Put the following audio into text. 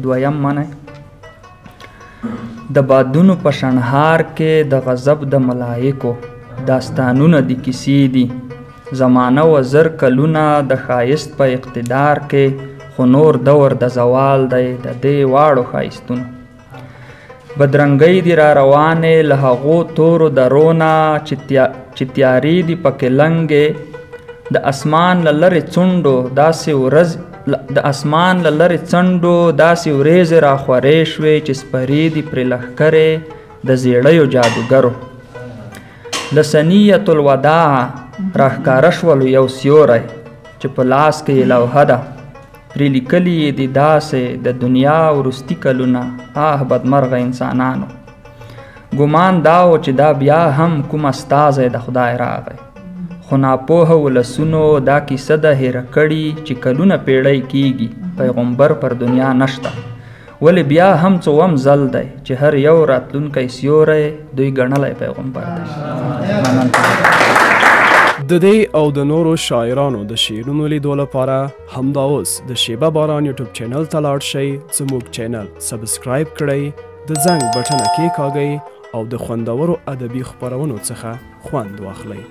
دویم منی. د بادونو په شڼهار کې د غضب د ملایکو داستانونه دي، کیسې دي. زمانه وه 1000 کلونه د ښایست په اقتدار کې، خو نور دور د زوال دی د دې واړو ښایستونو. بدرنګۍ دي را روانې له هغو تورو درو نه چې تیارې دي پکې لنګې. د اسمان له لرې څنډو داسې ورځ د اسمان له لرې څنډو داسې ورېځې را خورې شوې چې سپرې دي پرې لښکرې د زیړیو جادوګرو. له ثنیة الوداع راښکاره شولو یو سیوری چې په لاس کې یې لوحه ده، پرې لیکلي یې دي داسې: د دنیا وروستي کلونه، آه بدمرغه انسانانو. ګمان دا و چې دا بیا هم کوم استازی د خدای راغی، خو ناپوهه ولسونو دا کیسه ده هېره کړې چې کلونه پیړۍ کیږي پیغمبر پر دنیا نشته، ولې بیا هم څوم ځل دی چې هر یو راتلونکی سیوری دوی ګڼلی پیغمبر دی. مننه. د دې او د نورو شاعرانو د شعرونو لیدو لپاره همدا اوس د شیبه باران یوټیوب چینل ته لاړ شئ، زموږ چینل سبسکرایب کړئ، د زنګ بټنه کیکاږئ او د خوندورو ادبي خپرونو څخه خوند واخلئ.